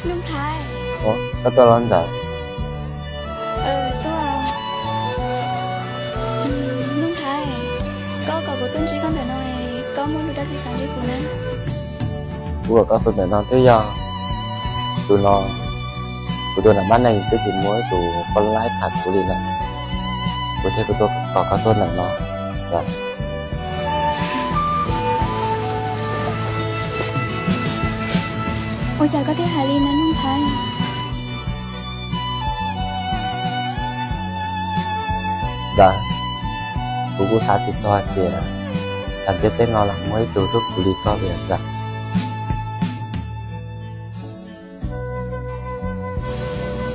Nuj Nplhaib. Koj tuaj los Ntxawm? Tuaj. Nuj Nplhaib, koj kom kuv tuaj ntsib koj ntawm no, koj muaj lus dab tsi xav ntsib kuv na? Kuv kom koj tuaj ntawm no twb yog tus no, kuv tus nam mab neeg twb tsis muaj ib tus poj laib tham kuv li lawm, kuv thiaj kuv tuaj kom koj tuaj ntawm no. Ua cas koj thiaj hais li no Nuj Nplhaib? Ntxawm, kuv kuj xav tsis txog hais tias ntiaj teb no los muaj ib tug hlub kuv li koj li Ntxawm.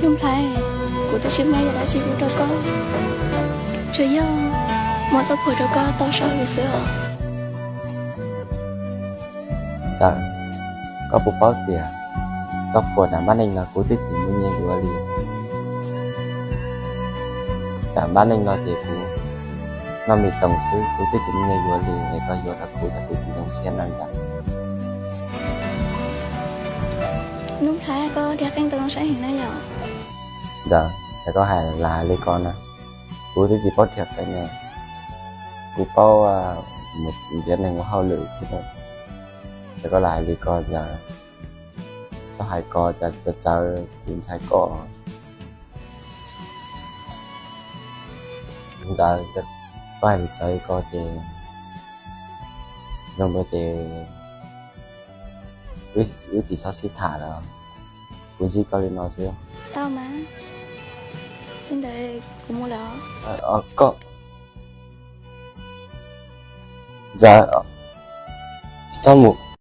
Nuj Nplhaib, kuv twb tsis muaj yam dab tsi hlub rau koj, tsuas yog muab txoj phuam rau koj tau saib hwv xwb os. Ntxawm, koj puas paub tias txoj phuam nam mab neej no kuv twb tsis muaj nyiaj yuav li. Nam mab neej no ces kuv noj mis toos xwb, kuv twb tsis muaj nyiaj yuav li, es koj yuav rau kuv los kuv tsis zoo siab na Ntxawm. Nuj Nplhaib, koj dhia qeej tau zoo saib heev na yom. Ntxawm, es koj hais lam hais li ko na, kuv twb tsis paub dhia qeej na, kuv paub mus nrhiav neeg ua hauj lwm xwb na. Es koj lam hais li ko Ntxawm, koj hais ko cas txawv txawv kuv ntshai koj. Ntxawm, koj hais lus txawv li ko ces zoo dua ces wb tsis txhob sib tham lawm, kuv ntsib koj li no xwb. Tau mas, li ntawd kuv mus lawm. Koj, Ntxawm, tsis txhob mus.